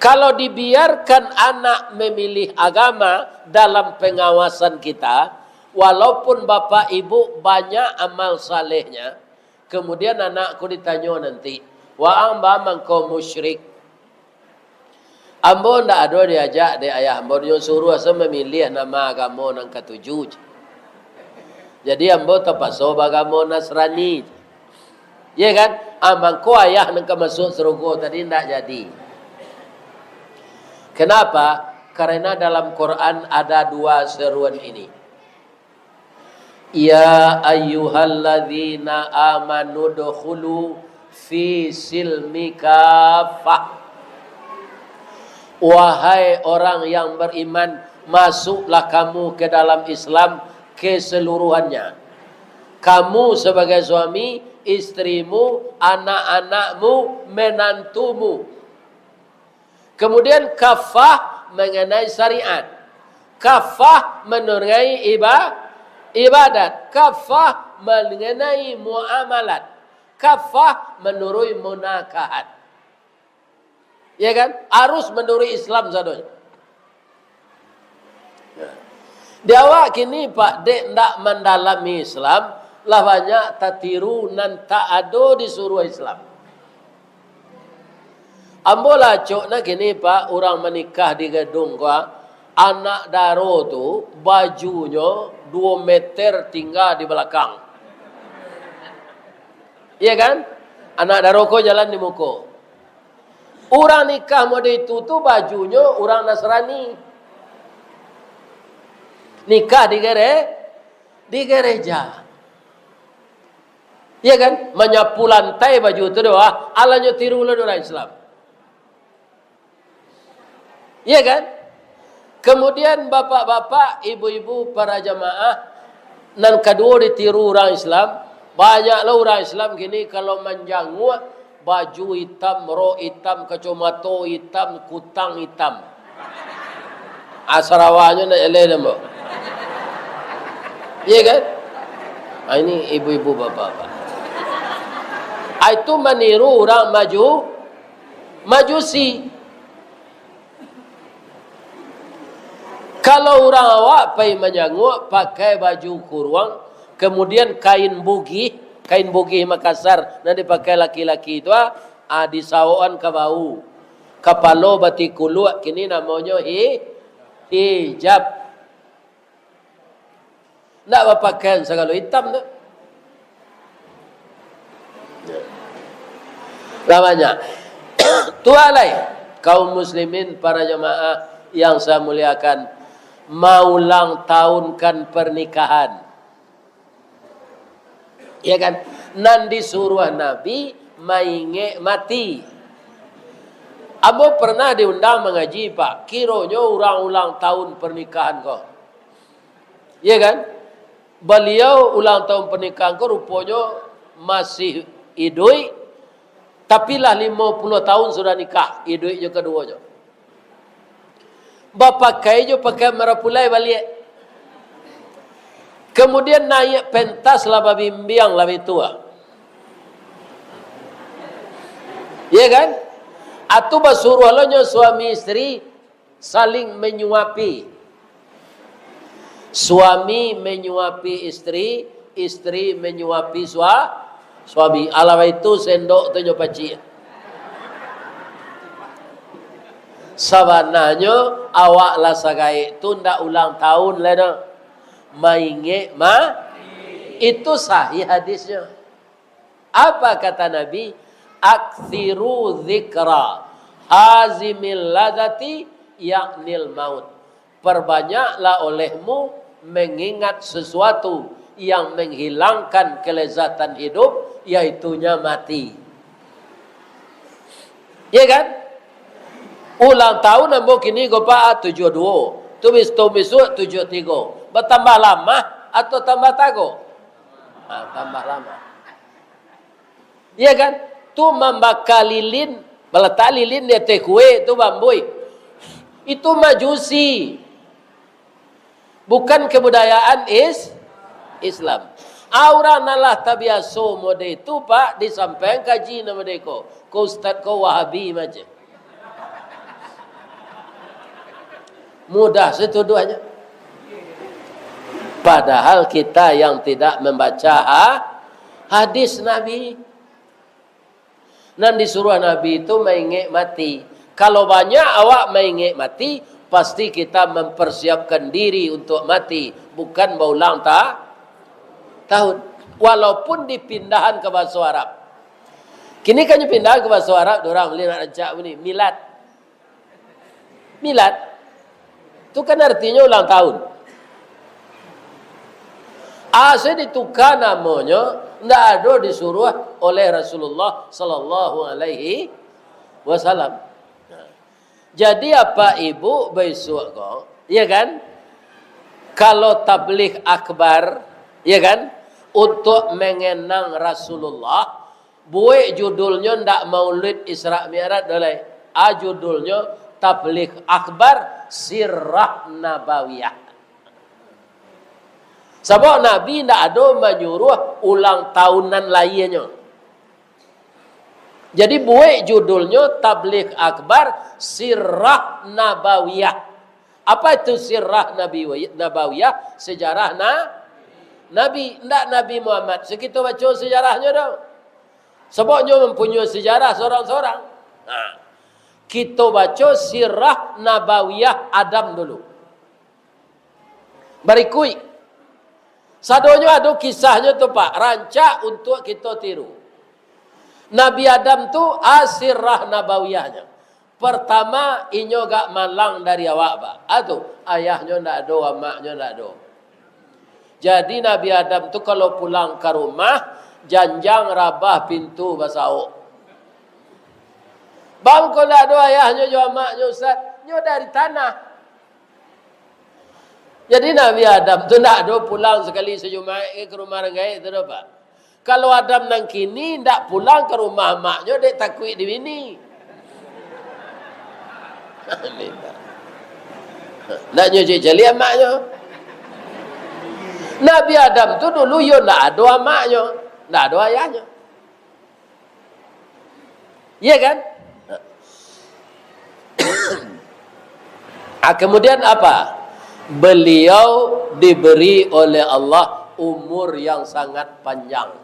Kalau dibiarkan anak memilih agama dalam pengawasan kita, walaupun bapak ibu banyak amal salehnya, kemudian anak ko ditanyo nanti, "Waang ba mangko musyrik?" Ambo ndak ado diajak dek ayah ambo, nyo suruah se mamiliah nama agamo nan katuju. Jadi ambo tapaso bagamo Nasrani. Ye kan? Ah, mangko ayah nan ka masuak sarugo tadi ndak jadi. Kenapa? Karena dalam Quran ada dua seruan ini. "Ya ayyuhalladzina amanu dkhulu fi silmi kaffah." Wahai orang yang beriman, masuklah kamu ke dalam Islam keseluruhannya. Kamu sebagai suami, istrimu, anak-anakmu, menantumu. Kemudian kafah mengenai syariat. Kafah mengenai iba-, ibadat. Kafah mengenai muamalat. Kafah menurut munakahat. Ya kan? Harus menurut Islam sadonyo. Di awak kini, Pak, dek ndak mandalami Islam, lah banyak tatiru nan tak ado di suruah Islam. Ambo lah acok nah kini, Pak, urang manikah di gadung ko, ah, anak daro tu bajunyo duo meter tingga di balakang. Iya kan? Anak daro ko jalan di muko. Urang nikah model itu tu bajunyo urang Nasrani. Nikah di gere-, di gereja. Iya kan? Manyapu lantai baju tu doh, ah. Alah nyo tiru lah urang Islam. Iya kan? Kemudian bapak-bapak, ibu-ibu, para jamaah, nan kaduo ditiru urang Islam, banyaklah urang Islam kini kalau manjanguak, baju itam, rok itam, kacomato itam, kutang itam. Asarawanyo nak eleh namo. Iya kan? Ah, ini ibu-ibu, bapak-bapak. Ah, itu maniru urang maju-, Majusi. Kalau urang awak pai manjanguak pakai baju kuruang, kemudian kain bugih, kain bugih Makassar nan dipakai laki-laki tu, ah, ah, disawokan ka bahu. Kapalo batikuluak, kini namonyo hi-, hijab. Ndak bapakaian sagalo itam tu. Lah banyak. Tu alai, kaum muslimin, para jamaah yang saya muliakan, maulang tahunkan pernikahan. Ya kan? Nan disuruah Nabi maingek mati. Ambo pernah diundang mangaji, Pak. Kironyo urang ulang tahun pernikahan ko. Iya kan? Baliau ulang tahun pernikahan ko ruponyo masih iduik, tapi lah limo puluah tahun sudah nikah, iduik jo kaduonyo. Bapakai jo pakaian marapulai baliak. Kemudian naiak pentas lah babimbiang lah bitua. Iya kan? Atu basuruah lo nyo suami istri saling menyuapi. Suami menyuapi istri, istri menyuapi sua-, suami. Alah itu sendok tu nyo pacik. Sabananyo awak lah sagaek tu ndak ulang tahun lai doh. Maingek ma-, itu sahih hadisnyo. Apa kata Nabi? "Aktsiru dzikra hazimil ladzati, yaknil maut." Perbanyaklah olehmu mengingat sesuatu yang menghilangkan kelezatan hidup, yaitunya mati. Ya kan? Ulang tahun ambo kini ko, Pak, tujuah duo. Tu bis-, tu bisuak tujuah tigo. Batambah lamah atau tambah tago? Ha, tambah lamah. Iya kan? Tu mambaka lilin, balatak lilin di ateh kue tu bambuih. Itu Majusi. Bukan kebudayaan is-, Islam. Ah, urang nan lah tabiaso mode tu, Pak, disampaian kaji nan mode ko. Ko ustaz ko Wahabi macam. Mudah se tuduahnyo. Padahal kita yang tidak membaca ha-, hadis Nabi. Nan disuruah Nabi itu maingek mati. Kalau banyak awak maingek mati, pasti kita mempersiapkan diri untuk mati, bukan baulang ta-, tahun. Walaupun dipindahan ka bahaso Arab. Kini kan pindahan ka bahaso Arab, dorang bali nak rancak bunyi milad. Milad. Tu kan artinyo ulang tahun. Asa dituka namonyo, ndak ado disuruah oleh Rasulullah sallallahu alaihi wasallam. Jadi, apak ibuk baisuak ko, ya kan? Kalau tabligh akbar, ya kan? Untuk mengenang Rasulullah, buek judulnyo ndak Maulid Isra Mi'raj doh lai. A, judulnyo Tabligh Akbar Sirah Nabawiyah. Sabab Nabi ndak ado manyuruah ulang tahunan lahianyo. Jadi, buek judulnyo Tabligh Akbar Sirah Nabawiyah. Apa itu sirah Nabi, Nabawiyah? Sejarah na-, Nabi. Ndak Nabi Muhammad. Sakito baco sejarahnyo doh. Sabab nyo mampunyoi sejarah sorang-sorang. Nah, kito baco sirah Nabawiyah Adam dulu. Barikuik. Sadonyo ado kisahnyo tu, Pak. Rancak untuak kito tiru. Nabi Adam tu, a, sirah Nabawiyahnyo. Partamo, inyo agak malang dari awak, Pak. A tu, ayahnyo ndak ado, amaknyo ndak ado. Jadi, Nabi Adam tu kalau pulang ka rumah, janjang rabah pintu basaok. Bang, kok ndak ado ayahnyo jo amaknyo, Ustaz? Nyo dari tanah. Jadi, Nabi Adam tu ndak ado pulang sakali sajumaik ka rumah urang gaek tu doh, Pak. Kalau Adam nan kini ndak pulang ka rumah amaknyo, dek takuik dibini. Ndak nyo cek caliak amaknyo. Nabi Adam tu dulu yo ndak ado amaknyo, ndak ado ayahnyo. Iya kan? Ah, kemudian apa? Beliau diberi oleh Allah umur yang sangat panjang.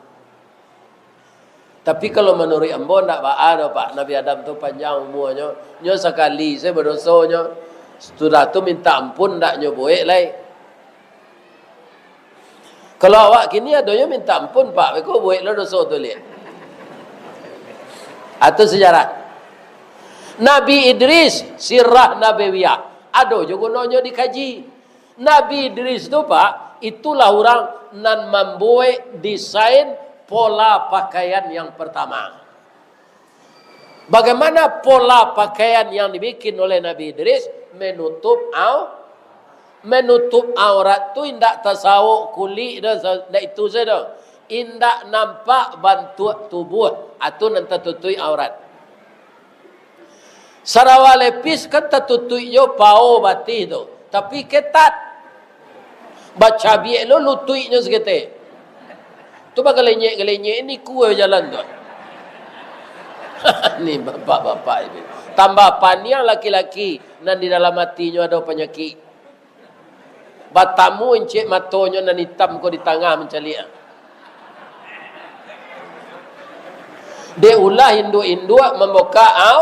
Tapi kalau manuruik ambo, ndak baa doh, Pak. Nabi Adam tu panjang umuanyo. Nyo sakali se badosonyo. Sudah tu mintak ampun, ndak nyo buek lai. Kalau awak kini adonyo mintak ampun, Pak, beko buek lo doso tu liak. Atau sejarah. Nabi Idris, sirah Nabawiyah. Ado jo gunonyo dikaji. Nabi Idris tu, Pak, itulah urang nan mambuek desain pola pakaian yang pertama. Bagaimana pola pakaian yang dibikin oleh Nabi Idris? Menutup au-, menutup aurat tu indak tasaok kulik doh, sa-, indak itu sajo. Indak nampak bantuak tubuh, atu nan tatutuik aurat. Sarawa lepis kan tatutuik jo pao batih tu, tapi ketat. Bacabiak lo lutuiknyo saketek. Tu bagalenyek-galenyek, ni kue jalan tu. Ni bapak-bapak ini. Tambah paniang laki-laki nan di dalam atinyo ado panyakik. Batamu incek matonyo nan itam ko di tangah mancaliak. Dek ulah induak-induak mambukak au.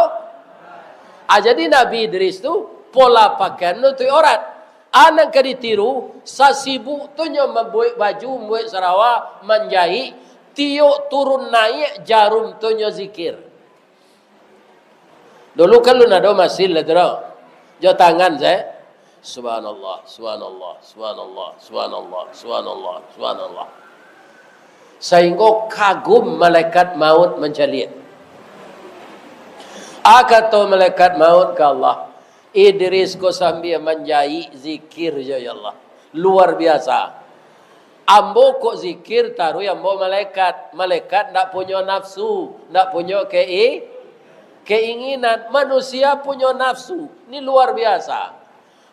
Ah, jadi Nabi Idris tu pola pakaian tu untuak aurat. A nan ka ditiru, sasibuk tu nyo mambuek baju, mambuek sarawa, manjaik, tiok turun naiak jarum tu nyo zikir. Dulu kan lun ado masin lah tu doh. Jo tangan se. Subhanallah, subhanallah, subhanallah, subhanallah, subhanallah, subhanallah. Sahinggo kagum malaikat maut mancaliak. A kato malaikat maut ka Allah, Idris ko sambia manjaik zikir jo, ya Allah. Luar biasa. Ambo kok zikir taruih ambo malaikat. Malaikat ndak punyo nafsu, ndak punyo kei-, keinginan. Manusia punyo nafsu. Ni luar biasa.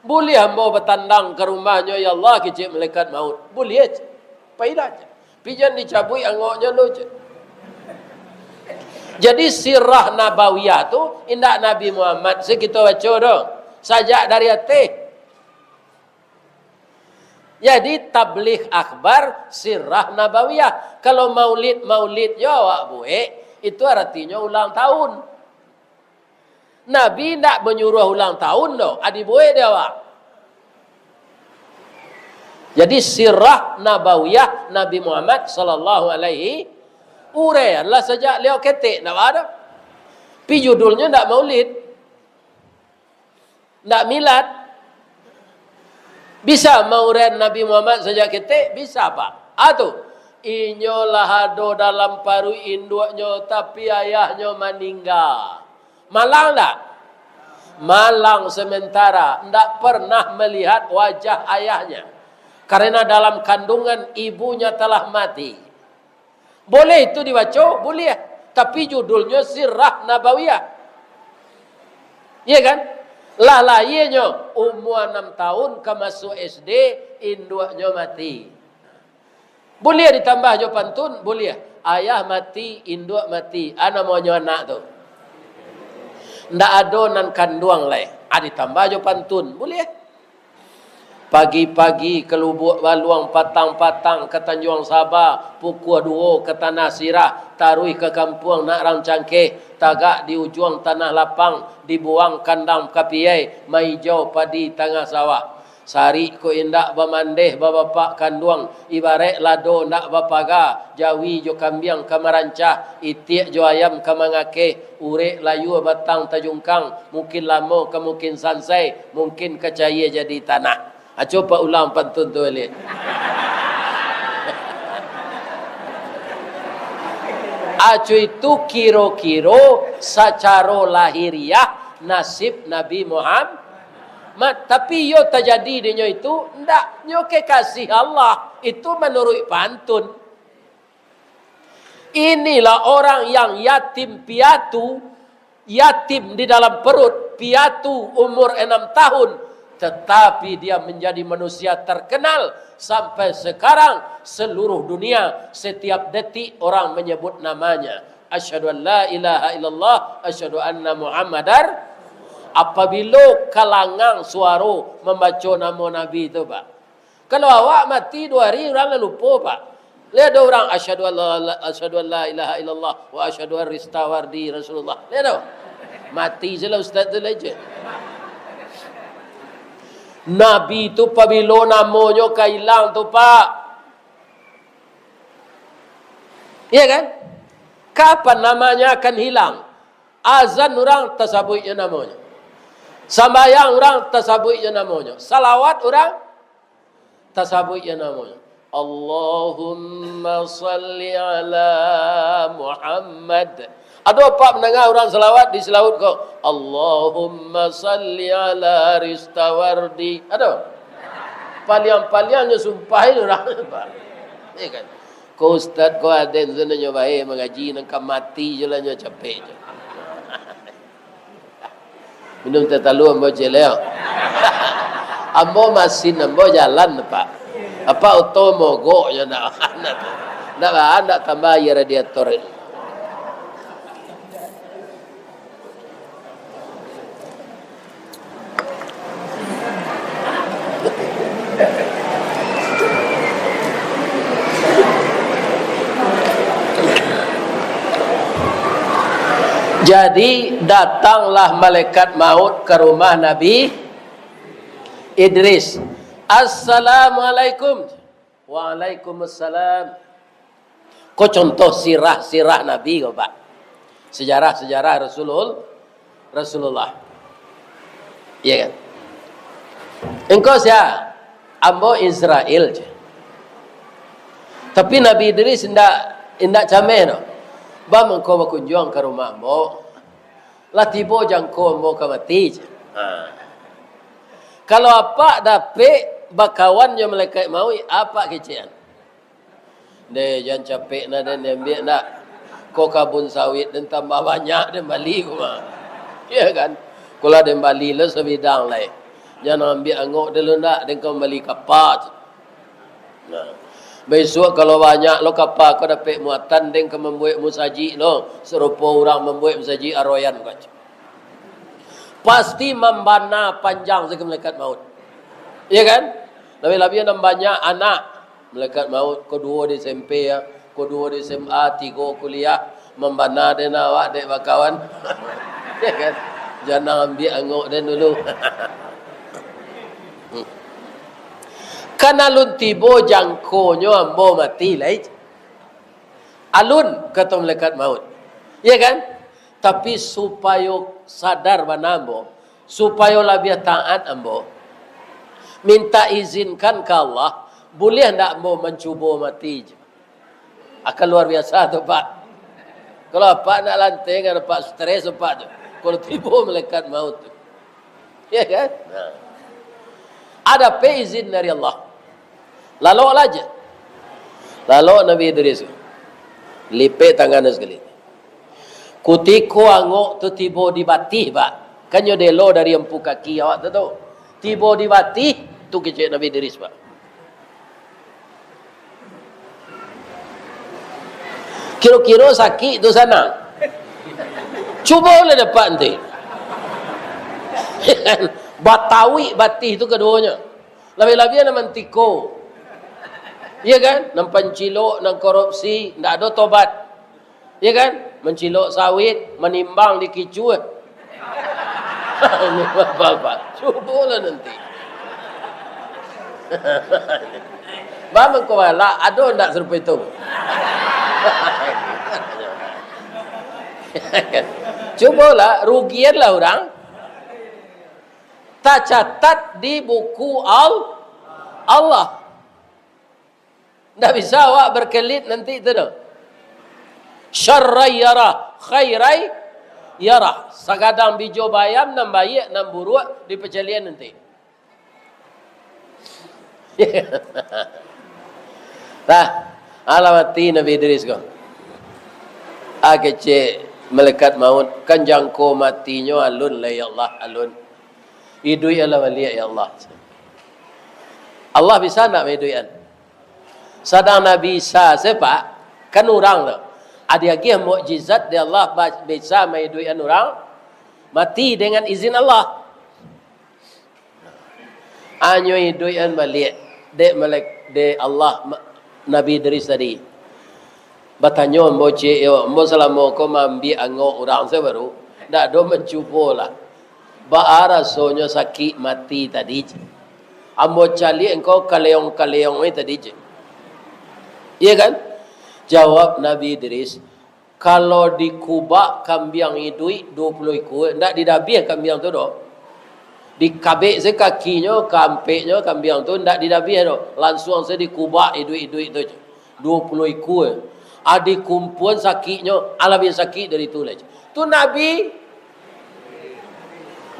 Buliah ambo batandang ka rumahnyo, ya Allah, kecek malaikat maut. Buliah, cek. Pailah, cek. Pijan dicabuik angoknyo lo, cek. Jadi sirah nabawiyah tu indak Nabi Muhammad se kito baco doh. Sajak dari ateh. Jadi, tabligh akhbar sirah nabawiyah. Kalau maulid-maulid jo awak buek, itu aratinyo ulang tahun. Nabi ndak manyuruah ulang tahun doh, a dibuek dek awak. Jadi, sirah nabawiyah Nabi Muhammad sallallahu alaihi, uraianlah sajak liau ketek, ndak baa doh. Pi judulnyo ndak maulid. Ndak milad. Bisa mauraian Nabi Muhammad sajak ketek? Bisa, Pak. A tu, inyo lah ado dalam paruik induaknyo, tapi ayahnyo maningga. Malang ndak? Malang sementara, ndak pernah melihat wajah ayahnya. Karena dalam kandungan ibunya telah mati. Boleh itu dibaco? Boleh. Tapi judulnyo Sirah Nabawiyah. Iya kan? Lah lahianyo umua anam tahun ka masuak S D, induaknyo mati. Boleh ditambah jo pantun? Boleh. Ayah mati, induak mati. A namonyo anak tu? Ndak ado nan kanduang lai. A ditambah jo pantun? Boleh. Pagi-pagi ka Lubuak Baluang, patang-patang ka Tanjuang Saba, pukua duo ka Tanah Sirah, taruih ka kampuang nak rang cangkeh, tagak di ujuang tanah lapang, dibuang kandang kapiai, maijau padi tangah sawah. Sarik ko indak bamandeh babapak kanduang, ibaraik lado ndak bapaga, jawi jo kambiang ka marancah, itiak jo ayam ka mangakeh, urek layua batang tajungkang, mungkin lamo ka mungkin sansai, mungkin ka caia jadi tanah. Aco Pak ulang pantun tu baliak. Aco itu kiro-kiro sacaro lahiriah nasib Nabi Muhammad. Tapi iyo tajadi dinyo itu, ndak, nyo kekasih Allah. Itu manuruik pantun. Inilah orang yang yatim piatu, yatim di dalam perut, piatu umur enam tahun, tetapi dia menjadi manusia terkenal sampai sekarang, seluruh dunia, setiap detik orang menyebut namanya. Asyhadu an la ilaha illallah, asyhadu anna Muhammadar. Apabilo kalangang suaro mambaco namo Nabi tu, Pak. Kalau awak mati duo hari, urang lah lupo, Pak. Lai ado urang, "Asyhadu an la, asyhadu an la ilaha illallah wa asyhadu an Ristawardi Rasulullah." Lai ado. Mati se lah ustaz tu lai, cek. Nabi tu pabilo namonyo ka ilang tu, Pak. Iya kan? Kapan namanya akan hilang? Azan urang tasabuik jo namonyo. Sambayang urang tasabuik jo namonyo. Salawat urang tasabuik jo namonyo. Allahumma salli ala Muhammad. Ado apak mandanga urang salawat di salawat ko? Allahumma salli ala Ristawardi. Ado? Paliang-paliang nyo sumpah itu urang. Iya kan? Ko ustaz ko aden tu nyo bae mangaji, nan ka mati je lah nyo capek je. Minum teh talua ambo cek leo. Ambo masin ambo jalan, Pak. Apak oto mogok je ndak, ndak, ndak tambah aia radiator. Jadi, datanglah malaikat maut ka rumah Nabi Idris. "Assalamualaikum." "Waalaikumsalam." Ko contoh sirah-sirah Nabi ko, Pak. Sejarah-sejarah Rasulul-, Rasulullah. Iya kan? "Engkau sia?" "Ambo Israel," ceh. Tapi Nabi Idris indak, indak cameh doh. "Ba mangko bakunjuang ka rumah ambo. Lah tibo jangko ambo ka mati," ceh. Ha. Kalau apak dapek bakawan jo malaikat mauik, apak kecekan? "Deh, jan capek nah, den, diambiak ndak? Ko kabun sawit den tambah banyak, den bali ko mah." Iya kan? Ko lah den bali lo sabidang lai. "Jan ambiak angok dulu ndak, den ka mambali kapa." Nah, bisuak kalau banyak lo kapa ko dapek muatan, den ka mambuek musajik lo, sarupo urang mambuek musajik Aroyan ko. Pasti mambana panjang sajo malaikat maut. Iya kan? Labiah-labiah nan banyak anak. Malaikat maut, ko duo di S M P, ya, ko duo di S M A, tigo kuliah, mambana den awak dek bakawan. Ya kan? Jan ambiak angok den dulu. Kan alun tibo jangkonyo ambo mati lai. Alun, kato malaikat maut. Ya kan? Tapi supayo sadar bana ambo, supayo labiah taat ambo, minta izinkan ka Allah, buliah ndak ambo mancubo mati je? Akan luar biasa tu, Pak. Kalau apak nak lanteng, apak stres apak tu. Kalau tibo malaikat maut tu. Ya kan? Nah. Ada pe izin dari Allah. Lalok lah je. Lalok Nabi Idris. Lipek tangan sakali. Kutiko angok tu tibo di batih, Pak. Kan nyo delo dari ampu kaki awak tu, tu. Tibo di batih, tu kecek Nabi Idris, Pak. Kiro-kiro sakik tu sanang? Cubolah dapek nanti. Batauik batih tu kaduonyo. Labiah-labiah nan mantiko. Iya kan? Nan pancilok, nan korupsi, ndak ado tobat. Iya kan? Mancilok sawit, manimbang di kicuah. Bapak, cubolah nanti. Bang mangko balak, ado ndak sarupo itu? Cubolah, rugianlah urang. Tacatat di buku Al-, Allah. Ndak bisa awak berkelit nanti tu doh. Syarrai yarah, khairai yarah. Sagadang bijo bayam, nan baiak, nan buruak, dipacalian nanti. Tah, alah mati Nabi Idris ko. Ah, kecek malaikat maut, kan jangko matinyo alun lai, ya Allah, alun. Iduik alah baliak, ya Allah. Allah bisa ndak maiduikan? Sadang Nabi Isa se, Pak, kan urang tu. Ado agiah mukjizat di Allah ba-, bisa maiduikan urang mati dengan izin Allah. Anyo iduikan baliak dek malek-, dek Allah ma-, Nabi Idris tadi. Batanyo ambo, ciek yo, ambo salamo ko maambiak angok urang se baru, ndak ado mancubo lah. Baa rasonyo sakik mati tadi, cek. Ambo caliak engkau kaleong-kaleong ni tadi, cek. Iya kan? Jawab Nabi Idris, kalau dikubak kambiang iduik duo puluah ikua, ndak didabiah kambiang tu doh. Dikabek se kakinyo, kaampeknyo kambiang tu, ndak didabiah doh. Lansuang se dikubak iduik-iduik tu, cek. Duo puluah ikua. Adi kumpuan sakiknyo, alah labiah sakik dari tu lai. Tu Nabi,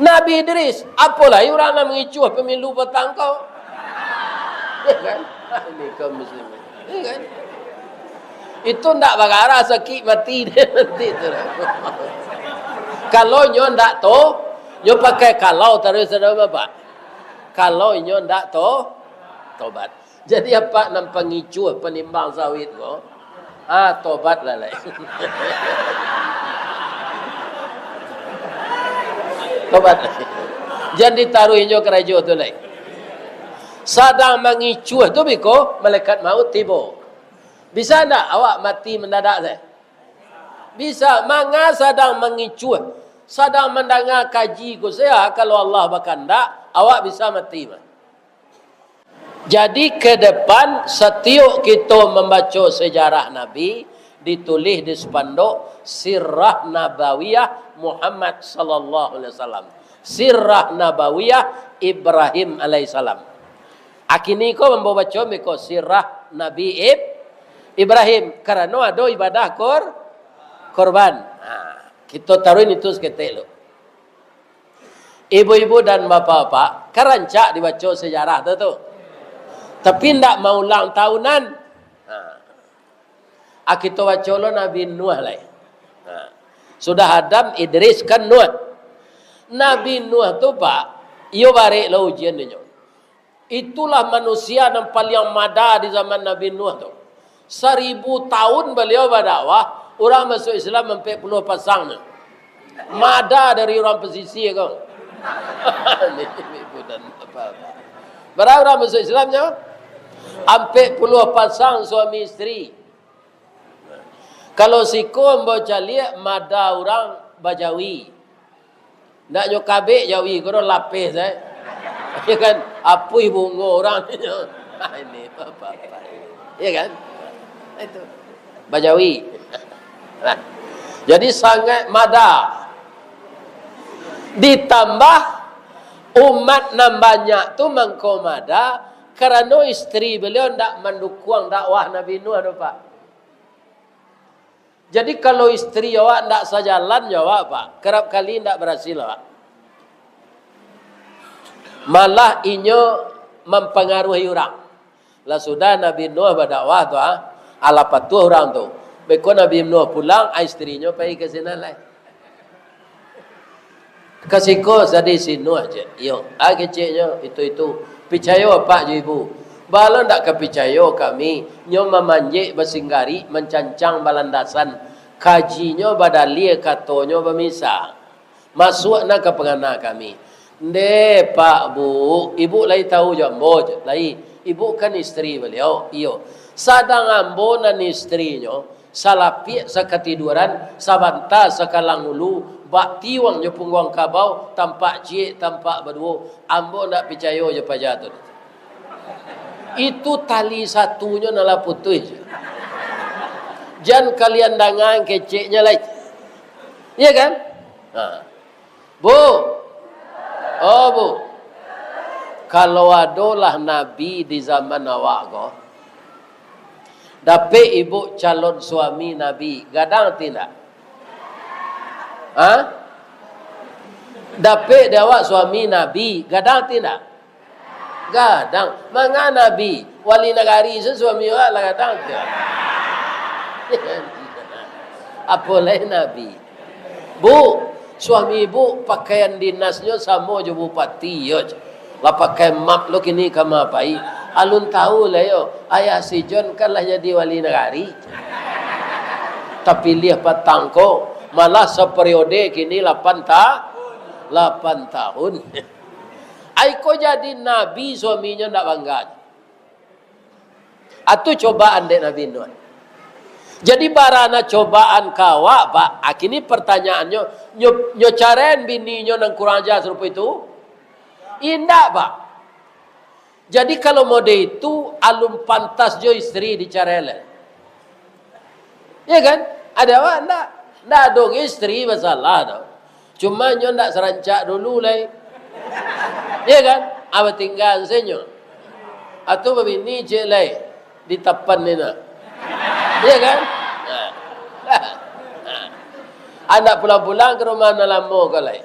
Nabi Idris. Apo lai urang nan mangicuah pamilu patang ko? Ya kan? Ini kaum muslimin. Ya kan? Itu ndak bagarah sakik mati dia nanti tu. Kalau nyo ndak to, nyo pakai kalau taruih, saudara bapak. Kalau inyo ndak to, tobat. Jadi, apak nan pangicuah, panimbang sawit ko, ah, tobatlah lai. Tobat lai. Jan ditaruih inyo karajo tu lai. Sadang mangicuah tu biko malaikat maut tibo. Bisa ndak awak mati mandadak se? Bisa, manga sadang mangicuah, sadang mandanga kaji ko sajo, kalau Allah bakandak, awak bisa mati mah. Jadi, ke depan, satiok kito mambaco sejarah Nabi, ditulih di spanduk Sirah Nabawiyah Muhammad sallallahu alaihi wasallam, Sirah Nabawiyah Ibrahim alaihissalam. Akini ko mambaco beko Sirah Nabi Ib-, Ibrahim, karano ado ibadah kor-, korban. Ha, kito taruih itu saketek lu. Ibu-ibu dan bapak-bapak, kan rancak dibaco sejarah tu, tu. Tapi ndak maulang tahunan. Ha. Ah, kito baco lo Nabi Nuh lai. Ha. Sudah Adam, Idris, kan Nuh. Nabi Nuh tu, Pak, iyo barek lo ujian inyo. Itulah manusia nan paliang mada di zaman Nabi Nuh tu. Saribu tahun baliau badakwah, urang masuak Islam ampek puluah pasang nyo. Mada dari urang pasisia ko. Bara urang masuak Islam nyo? Ampek puluah pasang suami isteri. Kalau siko ambo caliak, mada urang bajawi. Ndak nyo kabek jawi ko doh, lapeh sae. Ya kan? Apuih bungo urang nyo. Ah, ini apa-apa. Ya kan? Itu. Bajawi. Nah. Jadi sangat mada. Ditambah umat nan banyak tu mangko mada, karano isteri baliau ndak mandukuang dakwah Nabi Nuh tu, Pak. Jadi, kalau isteri awak ndak sajalan jo awak, Pak, karap kali ndak barasil awak. Malah inyo mampangaruhi urang. Lah sudah Nabi Nuh badakwah tu, ah, alah patuah urang tu. Beko Nabi Nuh pulang, ah, isterinyo pai ka sinan lai. Ka siko sadih si Nuh, cek. Iyo, ah, keceknyo, itu-itu. Picayo apak jo ibu. Baa lo ndak ka picayo kami, nyo mamanjek basinggarik, mancancang balandasan. Kajinyo badalia, katonyo bamisa. Masuak na ka pangana kami. Ndeh, Pak, Bu, ibu lai tahu jo ambo, cek. Lai, ibu kan isteri baliau. Iyo. Sadang ambo nan isterinyo, salapiak sakatiduaran, sabanta sakalang ulu, bak tiuang jo pungguang kabau, tampak ciek, tampak baduo, ambo ndak picayo jo paja tu. Itu tali satunyo nan lah putuih. Jan kalian danga keceknyo lai. Iya kan? Ha. Bu. Oh, Bu. Kalau adolah nabi di zaman awak ko, dapek ibu calon suami nabi, gadang ti ndak? Ha? Dapek di awak suami nabi, gadang ti ndak? Gadang. Manga nabi, wali nagari se suami awak lah gadang tu. Apo lai nabi. Bu, suami ibu pakaian dinasnyo samo jo bupati, yo. Lah pakai map lo kini ka ma pai. Alun tahu lah yo, ayah si John kan lah jadi wali nagari. Tapiliah patang ko, malah saperiode kini lapan ta-, lapan tahun. Ai ko jadi nabi suaminyo ndak bangga. Atu cobaan dek Nabi Nuh. Jadi, barana cobaan ka awak, Pak? Ah, kini pertanyaannyo, nyo, nyo carain bininyo nan kurang aja sarupo itu? Indak, Pak. Jadi, kalau mode itu, alun pantas jo isteri dicarai lai. Ya kan? Ada awak ndak? Ndak ado isteri masalah tu. Cuma nyo ndak sarancak dulu lai. Iya kan? Ah, batinggang se nyo. Atau babini ciek lai. Di tapan ni nak. Iya kan? Nah. Ah, ndak pulang-pulang ka rumah nan lamo ko lai.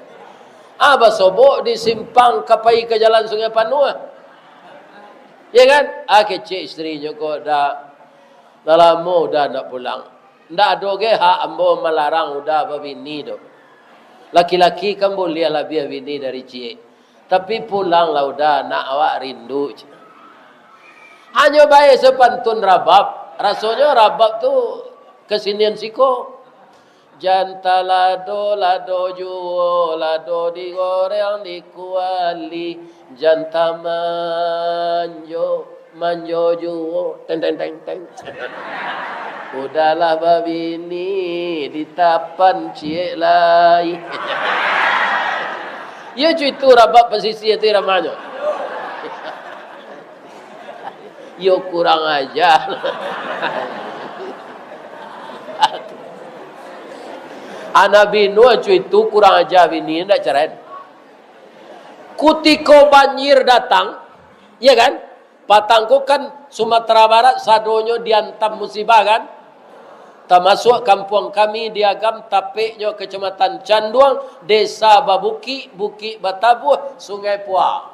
Ah, basobok di simpang ka pai ka jalan Sungai Panuah. Iya kan? Ah, kecek isterinyo ko dak. Lah lamo Uda ndak pulang. Ndak ado ge hak ambo malarang Uda babini doh. Laki-laki kan buliah labiah bini dari ciek. Tapi pulanglah Uda, anak awak rindu, cek. Hanyo bae sapantun rabab. Rasonyo rabab tu kasenian siko. Jan talado, lado juo, lado digoreng, dikuali. Jan tamanjo, manjo juo. Teng, teng, teng, teng. Udahlah babini, ditapan ciek lai. Iyo cuitu rabab pasisia tu iramanyo. Iyo kurang aja. Anak Nabi Nuh cuitu kurang aja bini, ndak cerai. Kutiko banjir datang, iya kan? Patang ko kan Sumatera Barat sadonyo diantam musibah kan? Tamasuak kampuang kami di Agam, tapeknyo Kecamatan Canduang, desa babukik, bukik batabuah, Sungai Pua.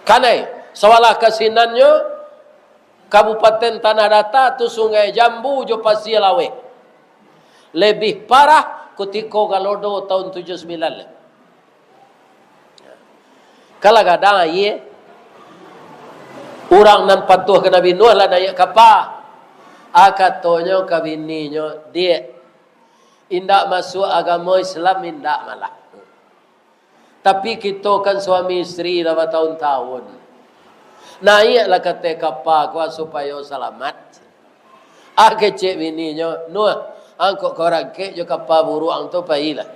Kanai, sawalah kasinannyo, Kabupaten Tanah Datar tu Sungai Jambu jo Pasia Laweh. Lebih parah kutiko Galodo tahun tujuh sembilan lah. Kalah gadang aia. Urang nan patuah ka Nabi Nuh lah naiak kapa. Ah, katonyo ka bininyo, "Diak, indak masuak agamo Islam, indak malah. Tapi kito kan suami istri lah batahun-tahun. Naiaklah ka ateh kapa ko supayo salamat." Ah, kecek bininyo, "Nuh, angkok ka barangkek jo kapa buruak ang tu, pailah.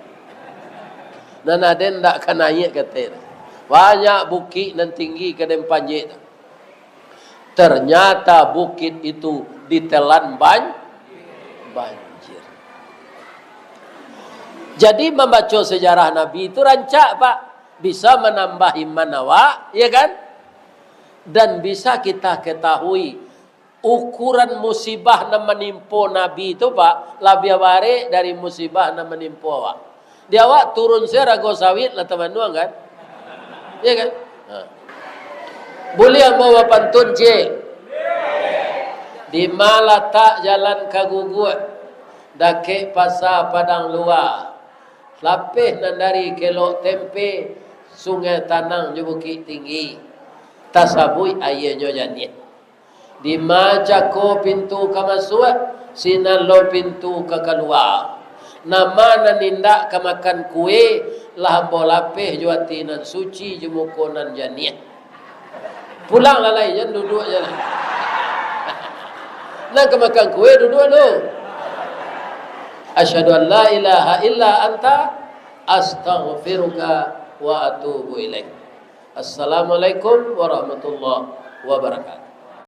Nan aden ndak ka naiak ka ateh tu. Banyak bukik nan tinggi ka den panjek tu." Ternyata bukik itu ditelan ban-, banjir. Jadi, mambaco sejarah Nabi itu rancak, Pak. Bisa manambah iman awak, ya kan? Dan bisa kita ketahui ukuran musibah nan manimpo Nabi tu, Pak, labiah barek dari musibah nan manimpo awak. Di awak turun se rago sawit lah tamanuang, kan? Iya, kan? Ha. Buliah ambo bapantun, ciek? Di ma latak jalan ka Guguak, dakek Pasa Padang Lua, lapeh nan dari Kelok Tempe, Sungai Tanang jo Bukik Tinggi, tasabuik aianyo janiah. Di ma cako pintu ka masuak, sinan lo pintu ka kalua. Nan ma nan indak ka makan kue, lah ambo lapeh jo ati nan suci, jo muko nan janiah. Pulang lah lai, jan duduak je lah. Nan ka makan kue, duduak dulu. Asyhadu an la ilaha illa anta, astaghfiruka wa atubu ilaik. Assalamualaikum warahmatullahi wabarakatuh.